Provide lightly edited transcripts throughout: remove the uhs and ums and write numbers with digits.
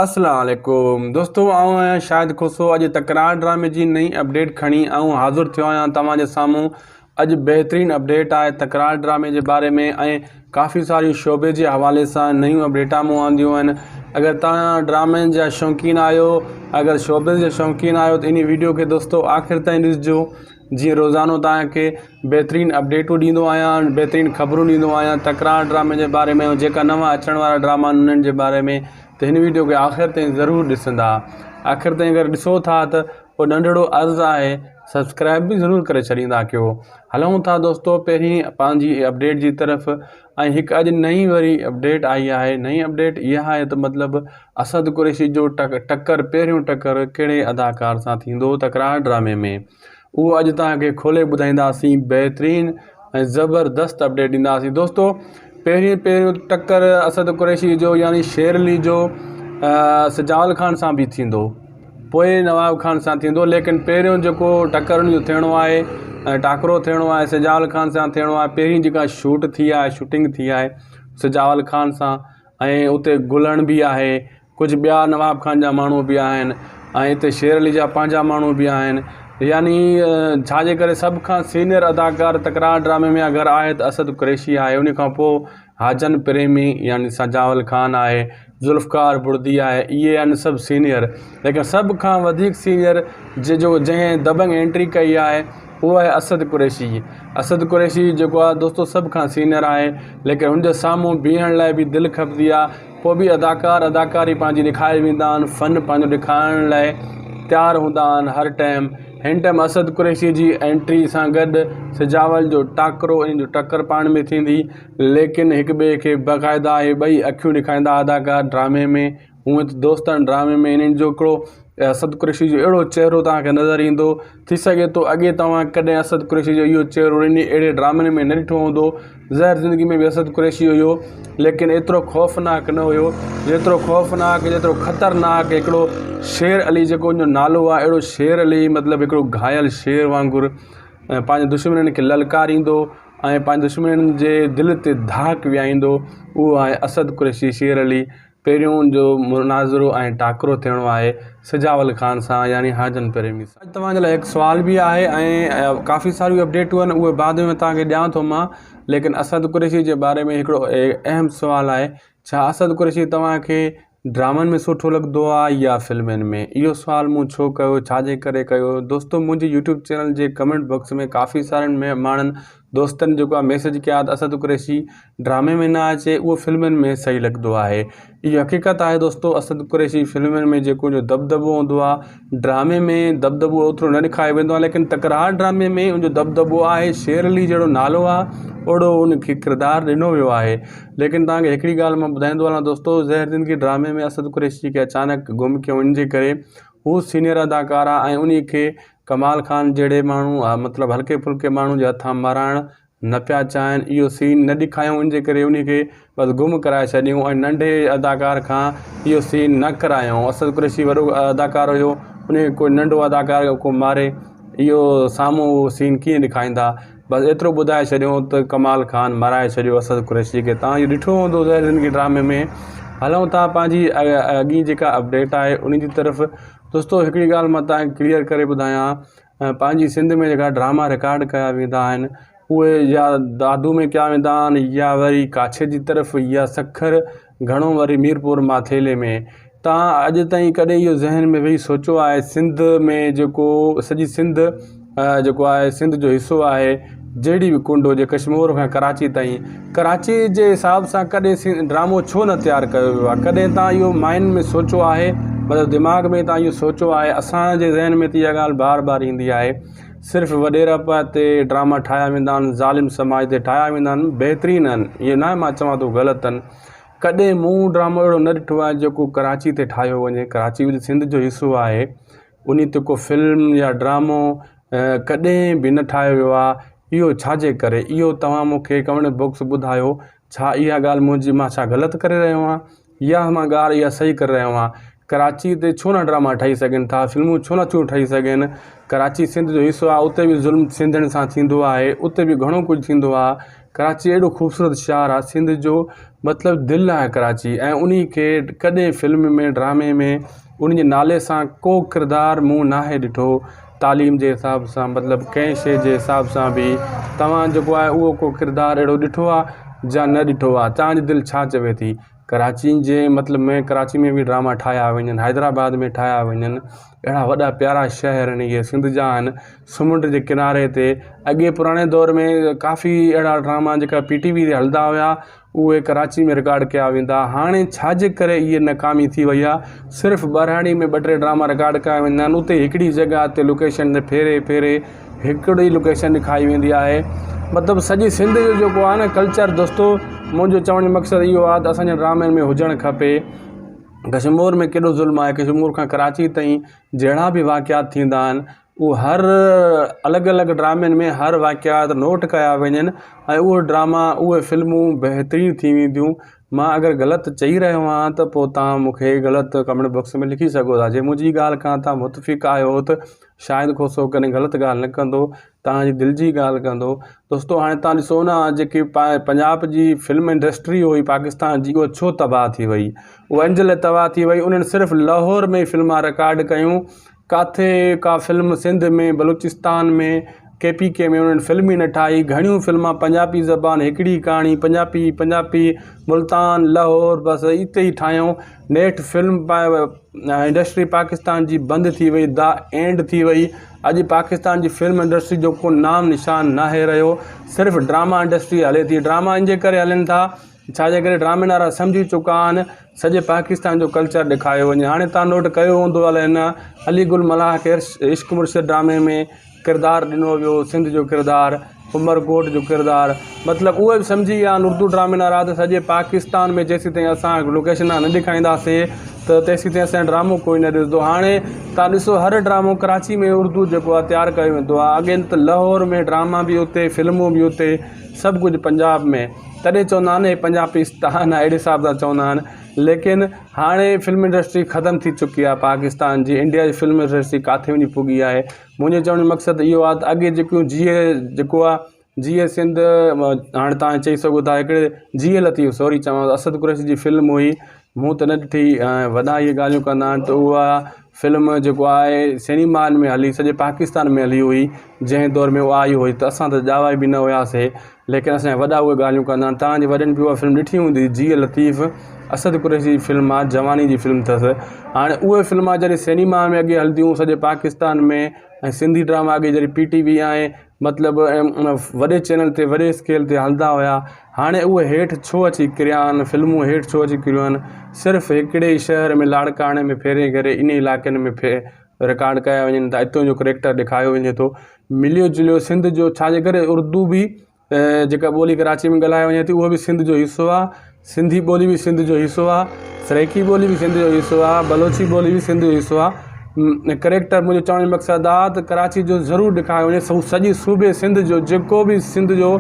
اسلام عليڪم دوستو آئون آهيان شاهد کوسو اڄ تڪرار ڊرامي جي نئين اپڊيٽ کڻي آئون حاضر ٿيو آهيان توهان جي سامهون اڄ بهترين اپڊيٽ آهي تڪرار ڊرامي جي باري ۾ ۽ ڪافي ساريون شعبي جي حوالي سان نيون اپڊيٽا مون آنديون آهن اگر توهان ڊرامن جا شوقين آهيو اگر شعبي جا شوقين آهيو ته ان ويڊيو کي دوستو آخر تائين ڏسجو جيئن روزانو توهان کي بهترين اپڊيٽون ڏيندو آهيان بهترين خبرون ڏيندو آهيان تڪرار ڊرامي جي باري ۾ جيڪا نوان اچڻ وارا ڊراما آهن انهن جي باري ۾ ته هن ويڊيو کي آخر تائين ضرور ڏسندا آخر تائين اگر ڏسو ٿا ته پوء ننڍڙو عرض آهي سبسڪرائب به ضرور ڪري ڇڏيندا ڪيو هلون ٿا دوستو پهرين پنهنجي اپڊيٽ جي طرف ۽ هڪ اڄ نئين وري اپڊيٽ آئي آهي نئين اپڊيٽ اها آهي ته مطلب اسد قريشي جو ٽڪر پهريون ٽڪر ڪهڙي اداڪار سان ٿيندو تڪرار ڊرامي ۾ اهو اڄ توهان کي کولي ٻڌائينداسين بهترين ۽ زبردست اپڊيٽ ڏينداسين دوستو پهريون پهريون ٽڪر اسد قريشي جو يعني شير علي جو سجاول خان سان به ٿيندو پوء نواب خان سان ٿيندو ليڪن پهريون جيڪو ٽڪر ان جو ٿيڻو آهي ۽ ٽاڪرو ٿيڻو آهي سجاول خان سان ٿيڻو آهي پهرين جيڪا شوٽ ٿي آهي شوٽنگ ٿي آهي سجاول خان سان ۽ اتي گلڻ به آهي ڪجهه ٻيا نواب خان جا ماڻهو به آهن ۽ اتي شير علي جا پنهنجا ماڻهو به آهن يعني ڇا جي ڪري سڀ کان سينئر اداڪار تڪرار ڊرامي ۾ اگر آهي ته اسد قريشي آهي ان کان پوء حاجن پريمي يعني سجاول خان آهي ذوالفقار بڙدي آهي اهي آهن سڀ سينئر ليڪن سڀ کان وڌيڪ سينئر جنهن جو جنهن دبنگ انٽري ڪئي آهي اهو آهي اسد قريشي اسد قريشي جيڪو آهي دوستو سڀ کان سينئر آهي ليڪن هن جي سامهون بيهڻ لاء به دل کپندي آهي پوء به اداڪار اداڪاري پنهنجي ڏيکاري ويندا آهن فن پنهنجو ڏيکارڻ لاء تيار هوندا آهن هر ٽائيم هن ٽائيم اسد قريشي جي انٽري سان گڏ سجاول جو ٽاڪرو ان جو ٽڪر پاڻ ۾ ٿيندي ليڪن هڪ ٻئي کي باقاعده اهي ٻئي اکيون ڏيکاريندا اداڪار ڊرامي ۾ هونئن ته دوستن ڊرامي ۾ انهن جو هڪڙو اسد قريشي جو اهڙو چهرو توهان کي نظر ايندو ٿي سگهي ٿو اڳي توهان ڪڏهن اسد قريشي جو اهو چهرو انهي اهڙي ڊرامن ۾ نه ڏٺو هوندو زهر زندگي ۾ به اسد قريشي هيو ليڪن ايترو خوفناڪ نه هيو جيترو خوفناڪ جيترو خطرناڪ هڪڙو شير علي جيڪو ان جو نالو آهي اهڙو شير علي مطلب هڪڙو گهايل شير وانگر پنهنجي دشمنن کي للڪاريندو ۽ پنهنجي دشمنن جي دل تي ڌاڪ ويهائيندو اهو آهي اسد قريشي شير علي پهريون جو مناظرو ۽ ٽاڪرو ٿيڻو آهي سجاول خان سان يعني حاجن پريمي سان. اڄ توهان جي لاء هڪ سوال به آهي ۽ ڪافي ساريون اپڊيٽون آهن اهي بعد ۾ توهان کي ڏيان ٿو مان ليڪن اسد قريشي جي باري ۾ هڪڙو اهم سوال آهي ڇا اسد قريشي توهان کي ڊرامن ۾ سٺو لڳندو آهي يا فلمن ۾ اهو سوال مون ڇو ڪيو ڇا جي ڪري ڪيو دوستو منهنجي يوٽيوب چينل جي ڪمينٽ باڪس ۾ ڪافي سارن ماڻهن دوستن جيڪو آهي ميسج ڪيا ته اسد قريشي ڊرامي ۾ نه اچي اهو فلمن ۾ صحيح لڳندو آهي اهو حقيقت آهي دوستو اسد قريشي فلمن ۾ جيڪو ان جو دٻدٻو هوندو آهي ڊرامي ۾ دٻدٻو اوترو نه ڏيکاريو ويندو آهي ليڪن تڪرار ڊرامي ۾ ان جو دٻدٻو آهي شير علي جهڙو نالو آهي اوڙو ان کي ڪردار ڏنو ويو آهي ليڪن توهان کي هڪڙي ڳالهه مان ٻڌائيندو هلان دوستو زهر زندگي ڊرامي ۾ اسد قريشي کي اچانڪ گم ڪيو ان جي ڪري هو سينئر اداڪار آهي ۽ ان کي ڪمال خان جهڙي ماڻهو مطلب هلڪي ڦلڪي ماڻهو جي هٿان مارائڻ نه پيا چاهين اهو سين نه ڏيکايون ان جي ڪري انهي کي بس گم ڪرائي ڇڏيون ۽ ننڍي اداڪار کان اهو سين نه ڪرايائون اسد قريشي وڏو اداڪار هيو انهي کي ڪوئي ننڍو اداڪار ڪو ماري اهو سامهون اهو سين ڪيئن ڏيکائيندا بس ايترو ٻڌائي ڇڏيون ته ڪمال خان مارائي ڇڏيو اسد قريشي کي تان اهو ڏٺو هوندو ظاهر زندگي ڊرامي ۾ هلون ٿا پنهنجي اڳي جيڪا اپڊيٽ آهي ان جي طرف دوستو هڪڙي ڳالهه مان تان کي ڪليئر ڪري ٻڌايان پنهنجي سنڌ ۾ جيڪا ڊراما رڪارڊ ڪيا ويندا آهن اهي يا دادو ۾ ڪيا ويندا آهن يا وري ڪاڇي جي طرف يا سکر گهڻو وري ميرپور ماٿيلي ۾ تان اڄ تائين ڪڏهن اهو ذهن ۾ ويهي سوچيو آهي سنڌ ۾ جيڪو سڄي سنڌ جيڪو آهي سنڌ جو حصو آهي جهڙي به ڪنڊ هجي ڪشمور کان ڪراچي تائين ڪراچي جي حساب سان ڪڏهن ڊرامو ڇو نه تيار ڪيو ويو آهي ڪڏهن تان اهو مائنڊ ۾ سوچيو آهي مطلب دماغ ۾ تان اهو سوچيو آهي اسانجي ذهن ۾ ته اها ڳالهه بار بار ايندي آهي صرف وڏيرپ تي ڊراما ٺاهيا ويندا آهن ظالم سماج تي ٺاهيا ويندا آهن بهترين آهن اهو نه مان چوان ٿو غلط آهن ڪڏهن مون ڊرامو اهڙو نه ڏٺو آهي جيڪو ڪراچي تي ٺاهيو وڃي ڪراچي به سنڌ جو حصو آهي انهي تي ڪو فلم يا ڊرامو ڪڏهن به نه ٺاهيو ويو آهي اهو ڇا جي ڪري اهو توهان مون کي ڪمينٽ باڪس ٻڌايو ڇا اها ڳالهه منهنجي مان ڇا غلط ڪري رهيو آهيان يا مان ڳالهه اها صحيح ڪري رهيو آهيان ڪراچي تي ڇو نه ڊراما ٺهي سگهن ٿا فلمون ڇو نه ٿيون ٺهي سگهن ڪراچي سنڌ جو حصو آهي اتي به ظلم سنڌين سان ٿيندو آهي اتي به گهڻو ڪجهه ٿيندو آهي. ڪراچي اهڙو خوبصورت شهر آهي سنڌ جو مطلب دل آهي ڪراچي ۽ انهي کي ڪڏهن فلم ۾ ڊرامي ۾ ان جي نالي سان ڪو ڪردار مون ناهي ڏٺو تعليم جي حساب سان مطلب ڪنهن شي جي حساب سان به توهان جيڪو آهي اهو ڪو ڪردار اهڙو ڏٺو آهي يا نه ڏٺو آهي توهان جي دل ڇا چوي ٿي ڪراچي جي مطلب ۾ ڪراچي ۾ به ڊراما ٺاهيا وڃن حيدرآباد ۾ ٺاهيا وڃن اهڙا وڏا پيارا شهر آهن اهي سنڌ جا آهن سمنڊ جي ڪناري تي اڳي پراڻي دور ۾ ڪافي اهڙا ڊراما جيڪا پي ٽي وي تي هلندا هئا اهي ڪراچي ۾ رڪارڊ ڪيا ويندا هاڻي ڇاجي ڪري اهي ناڪامي ٿي وئي آهي صرف ٻهراڙي ۾ ٻه ٽي ڊراما رڪارڊ ڪيا ويندا آهن اتي هڪڙي جڳهه تي لوڪيشن تي ڦيري ڦيري هڪڙي لوڪيشن ڏيکاري ويندي آهي مطلب سڄي سنڌ جو جيڪو آهي نه ڪلچر دوستو منهنجو چوڻ جو مقصد اهو آهي ته اسانجي ڊرامن ۾ هجڻ کپي ڪشمور ۾ ڪيڏو ظلم آهي ڪشمور کان ڪراچي تائين جهڙا به واقعات ٿيندا آهن اهو هر الڳ الڳ ڊرامن ۾ هر واقعات نوٽ ڪيا وڃن ۽ اهو ڊراما اهي فلمون بهترين ٿي وينديون مان اگر غلط چئي رهيو آهيان ته پوء توهان مون کي غلط ڪمينٽ باڪس ۾ لکي سگهو ٿا جي منهنجي ڳالهه کان توهان متفق آهيو ته شاهد کوسو ڪڏهن غلط ڳالهه نه ڪندو توهان جي دل جي ڳالهه ڪندو دوستو هاڻي توهان ڏسو نه جيڪي پنجاب جي فلم انڊسٽري هئي پاڪستان جي اها ڇو تباهه ٿي وئي اها ان جي لاء تباهه ٿي وئي انهن صرف لاهور ۾ فلما رڪارڊ ڪيون ڪاٿي ڪا فلم سنڌ ۾ بلوچستان ۾ ڪي پي ڪي ۾ انهن فلم ئي نه ٺاهي گهڻيون فلما پنجابي زبان هڪڙي ڪهاڻي پنجابي پنجابي ملتان لاهور بس اتي ئي ٺاهيائون نيٺ فلم انڊسٽري پاڪستان جي بند ٿي وئي the and ٿي وئي اڄ پاڪستان جي فلم انڊسٽري جو ڪو نام نشان ناهي رهيو صرف ڊراما انڊسٽري هلي ٿي ڊراما ان جي ڪري هلن ٿا ڇا جي ڪري ڊرامن وارا سمجهي چڪا آهن سڄي پاڪستان جو ڪلچر ڏيکاريو وڃي هاڻي تان نوٽ ڪيو هوندو الائي نه علي گل ملاح کي عشق مرشد ڊرامي ۾ ڪردار ڏنو ويو سنڌ جو ڪردار عمر ڪوٽ جو ڪردار مطلب اهي به سمجهي ويا آهن اردو ڊرامي وارا ته سڄي پاڪستان ۾ جيسين تائين اسان لوڪيشن نه ڏيکارينداسي ته تيسين تائين اسان جو ڊرامو ڪوئي نه ڏسندو هاڻي تان ڏسو هر ڊرامو ڪراچي ۾ اردو جيڪو آهي تيار ڪيو ويندو آهي اڳي ته لاهور ۾ ڊراما به اتي فلمون به اتي سڀ ڪجهه پنجاب ۾ تڏهن چوندا آهن هي پنجابستان آهي اهڙي حساب سان چوندا آهن ليڪن هاڻي فلم انڊسٽري ختم ٿي چڪي آهي پاڪستان جي انڊيا جي فلم انڊسٽري ڪاٿي وڃي پڳي آهي منهنجو چوڻ جو مقصد اهو آهي ته اڳي جيڪيون جيئي جيڪو آهي جيئي سنڌ هاڻي توهان چئي سگهو ٿا هڪڙي جيئي لطيف سوري چوان ٿو اسد قريشي جي فلم هئي مون ته نه ڏٺي ۽ وڏا اهي ڳالهيون ڪندا آهن ته اها فلم جيڪو آهي سئنيمائن ۾ هلي سڄي پاڪستان ۾ هلي هئي جنهن دور ۾ اها آئي هئي ته اسان ته ڄاوا به نه هياسي ليڪن اسان جا وڏا اهي ڳالهيون ڪندا آهن توهان جي وڏن به اها فلم ڏٺي هوندي جيئي لطيف اسد قريشي جي فلم آهي جواني جي فلم اٿس هاڻي اهي فلما جڏهن سئنيما ۾ اڳي هلنديون سڄي پاڪستان ۾ ۽ سنڌي ڊراما اڳي جڏهن پي ٽي وي ۽ مطلب وڏي چينل تي وڏي اسڪيل تي هلندا هيا هاڻي اهي هيٺ ڇو اچي ڪريا آهن فلمون هيٺ ڇو اچي ڪريون آهن صرف هڪڙي ئي شهر ۾ لاڙڪاڻي ۾ ڦيري گهري انهي علائقن ۾ ڦي رڪارڊ ڪيا وڃن ٿا اتو جو ڪريڪٽر ڏيکاريو وڃي ٿو مليو جليو سنڌ جو ڇا جي ڪري اردو به جيڪا ٻولي ڪراچي ۾ ڳالهائي وڃي ٿي اهو به سنڌ جو حصو آهي سنڌي ٻولي به سنڌ جو حصو آهي سرائيڪي ٻولي به سنڌ جو حصو آهي بلوچي ٻولي به سنڌ جو حصو آهي ڪريڪٽر منهنجو چوڻ جو مقصد آهي ته ڪراچي جو ضرور ڏيکاريو وڃي سڄي صوبي سنڌ جو جيڪو به سنڌ جو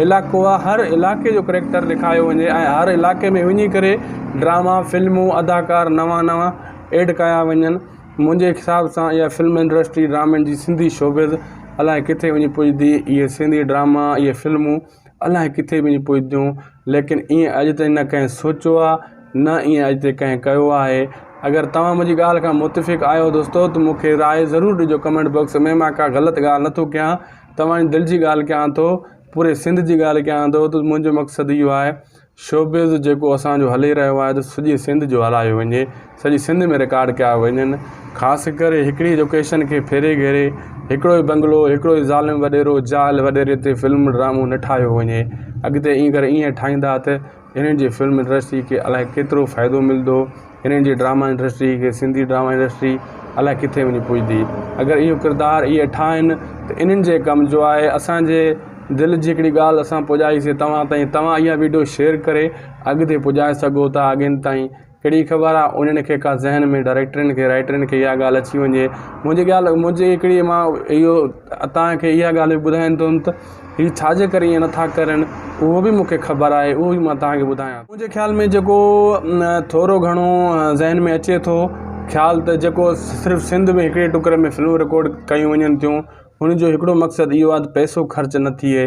علائقو آهي هر علائقي جو ڪريڪٽر ڏيکاريو وڃي ۽ هر علائقي ۾ وڃي ڪري ڊراما فلمون اداڪار نوان نوان ايڊ ڪيا وڃن منهنجي حساب سان اها فلم انڊسٽري ڊرامن جي سنڌي شوبز الائي ڪٿي وڃي پڄندي اهي سنڌي ڊراما اهي فلمون الائي ڪٿي وڃي پڄنديون ليڪن ائين اڄ تائين نه ڪنهن سوچيو آهي نه ائين اڄ تائين ڪنهن ڪيو آهي اگر توهان منهنجي ڳالهه کان متفق آهيو دوستو ته مون کي راء ضرور ڏجو ڪمينٽ باڪس ۾ مان ڪا غلط ڳالهه نٿو ڪيان توهان جي دل جي ڳالهه ڪيان ٿو پوري سنڌ جي ڳالهه ڪيان ٿو ته منهنجو مقصد اهو آهي شوبز جيڪو اسان جو هلي رهيو آهي ته سڄي سنڌ جو هلايو وڃي سڄي سنڌ ۾ رڪارڊ ڪيا وڃن خاص ڪري هڪڙي لوڪيشن کي ڦيري گهيري هڪڙو ئي بنگلو هڪڙو ئي ظالم وڏيرو جاهل وڏيري تي فلم ڊرامو نه ٺاهيو وڃي اڳتي ائين ڪري ائين ٺاهيندا ته انهن جي فلم انڊسٽري کي الائي ڪيترو فائدو ملندو هنن جي ڊراما انڊسٽري کي سنڌي ڊراما انڊسٽري الائي ڪٿي وڃي پڄندي اگر اهو ڪردار اهي ٺاهن ته انهن جي ڪم جو آهي اسان جي دل جي هڪڙي ڳالهه اسان پڄائي سي توهان تائين توهان اها ويڊيو شيئر ڪري اڳتي پڄائي سگهو ٿا اڳين تائين ڪهڙي خبر آهي انهن کي ڪا ذهن ۾ ڊائريڪٽرن کي رائٽرن کي اها ڳالهه اچي وڃي منهنجي ڳالهه منهنجي هڪڙي مان اهو توهان کي اها ڳالهه به ٻڌائيندم ته هي ڇا جي ڪري ائين نٿا ڪرن اهو به مون کي خبر آهي اهو به مان توهان کي ٻڌايان ٿو. منهنجي خيال ۾ جيڪو ٿورو گهڻو ذهن ۾ اچي ٿو خيال ته جيڪو صرف سنڌ ۾ هڪڙي ٽڪر ۾ فلمون رڪارڊ ڪيون وڃن ٿيون ان جو هڪڙو مقصد اهو آهي ته پئسو خرچ نه ٿئي.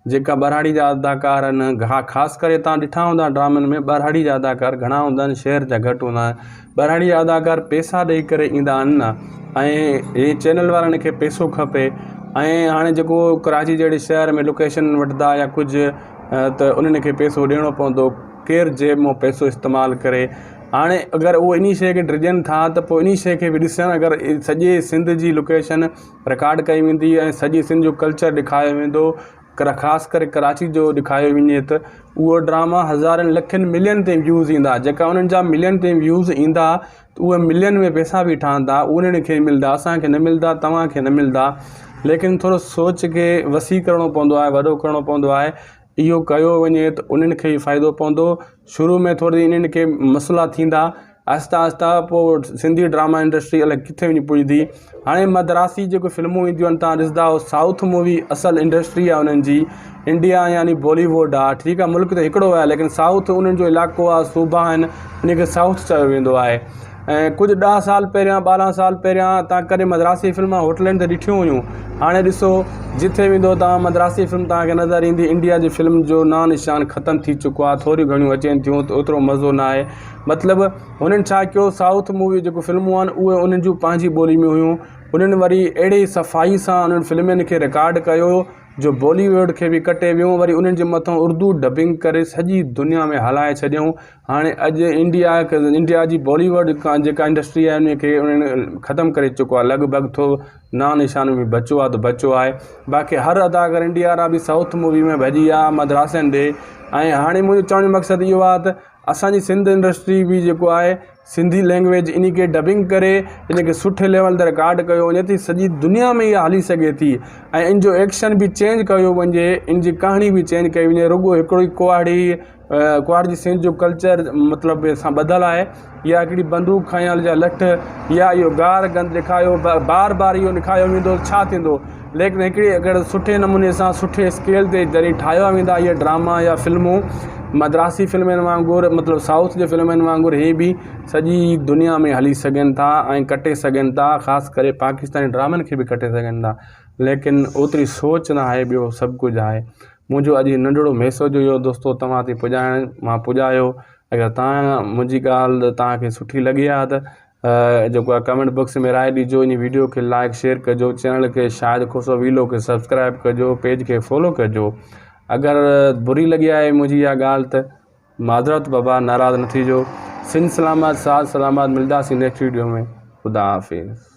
جيڪا ٻهراڙي جا اداڪار آهن خاص ڪري تان ڏٺا هوندا ڊرامن ۾ ٻهراڙي جا اداڪار گهڻا هوندا آهن شهر جا گهٽ هوندا آهن ٻهراڙي جا اداڪار پئسا ڏئي ڪري ايندا آهن نه ۽ هي چينل وارن کي پئسو کپي ۽ هاڻي جيڪو ڪراچي جهڙي شهر ۾ لوڪيشن وٺندا يا ڪجهه ته انهن کي پئسو ڏيڻو پوندو ڪير جيب مان پئسو استعمال ڪري هاڻي اگر اهو انهي شيء کي ڊڄن ٿا ته پوء انهي شيء کي به ڏسن اگر سڄي سنڌ جي لوڪيشن رڪارڊ ڪئي ويندي ۽ سڄي سنڌ جو ڪلچر ڏيکاريو ويندو خاص ڪري ڪراچي جو ڏيکاريو وڃي ته اهو ڊراما هزارن لکن ملين تائين ويوز ايندا جيڪا انهن جا ملين تائين ويوز ايندا ته اهي ملين ۾ پئسا به ٺهندا انهن کي ملندا اسانکي نه ملندا توهان کي نه ملندا ليڪن ٿورو سوچ کي وسيع ڪرڻو پوندو آهي وڏو ڪرڻو پوندو آهي اهو ڪيو وڃي ته انهن کي ئي فائدو پوندو شروع ۾ ٿوري انهن کي مسئلا ٿيندا آهستي آهستي پوء سنڌي ڊراما انڊسٽري الائي ڪٿي وڃي پڄندي هاڻي مدراسي جيڪو فلمون اينديون آهن تان ڏسندا آهيو سائوٿ مووي اصل انڊسٽري آهي انهن جي انڊيا يعني بالي ووڊ آهي ٺيڪ آهي ملڪ ته هڪڙو آهي ليڪن سائوٿ انهن جو علائقو آهي صوبا آهن ان کي سائوٿ چيو ويندو آهي ۽ ڪجهه ڏهه سال پهريان ٻارهن سال پهريان تان ڪڏهن مدراسي فلما هوٽلن تي ڏٺيون هيون هاڻي ڏسو جٿي ويندو تان مدراسي فلم تان کي نظر ايندي انڊيا جي فلم جو نان نشان ختم ٿي چڪو آهي ٿوريون گهڻيون اچين ٿيون ته اوترو مزو نه آهي مطلب هنن ڇا ڪيو سائوٿ مووي جيڪو فلمون آهن اهي انهن جون پنهنجي ٻولي ۾ هيون انهن وري اهڙي صفائي سان انهن فلمن کي رڪارڊ ڪيو جو بالي ووڊ کي به ڪٽي ويون وري انهن جي مٿان اردو ڊبنگ ڪري سڄي دنيا ۾ هلائي ڇڏيائون هاڻي اڄ انڊيا انڊيا جي بالي ووڊ جيڪا انڊسٽري آهي ان کي انهن ختم ڪري چڪو آهي لڳ ڀڳ ٿو نام نشان به بچو آهي ته بچو آهي باقي هر اداڪار انڊيا وارا به سائوٿ مووي ۾ ڀڄي ويا مدراسين ڏي ۽ هاڻي منهنجو چوڻ جو مقصد اهو آهي ته اسانجي سنڌ انڊسٽري به جيڪو آهي سنڌي لينگويج ان کي ڊبنگ ڪري ان کي سٺي ليول تي رڪارڊ ڪيو وڃي ٿي سڄي دنيا ۾ اها هلي سگهي ٿي ۽ ان جو ايڪشن به چينج ڪيو وڃي ان جي ڪهاڻي به چينج ڪئي وڃي رڳو هڪڙو ئي ڪهاڙي ڪهاڙي جي سنڌ جو ڪلچر مطلب سان ٻڌل آهي يا هڪڙي بندوق کنيل يا لٺ يا اهو گار گند ڏيکاريو بار بار اهو ڏيکاريو ويندو ڇا ٿيندو ليڪن هڪڙي اگر سٺي نموني سان سٺي اسڪيل تي جڏهن ٺاهيا ويندا اهي ڊراما يا فلمون مدراسي فلمن وانگر مطلب سائوٿ جي فلمن وانگر هي به سڄي دنيا ۾ هلي سگهن ٿا ۽ ڪٽي سگهن ٿا خاص ڪري پاڪستاني ڊرامن کي به ڪٽي سگهن ٿا ليڪن اوتري سوچ نه آهي ٻيو سڀ ڪجهه آهي منهنجو اڄ هي ننڍڙو ميسيج هيو دوستو توهان تائين پڄائڻ مان پڄايو اگر توهان منهنجي ڳالهه توهان کي سٺي لڳي آهي ته جيڪو آهي ڪمينٽ باڪس ۾ راء ڏجو ان ويڊيو کي لائڪ شيئر ڪجو چينل کي شاهد کوسو ويلو کي سبسڪرائب ڪجو پيج کي فالو ڪجو اگر بري لڳي آهي منهنجي اها ڳالهه ته معذرت بابا ناراض نه ٿيجو سنڌ سلامت ساٿ سلامت ملداسين نيڪسٽ ويڊيو ۾ خدا حافظ.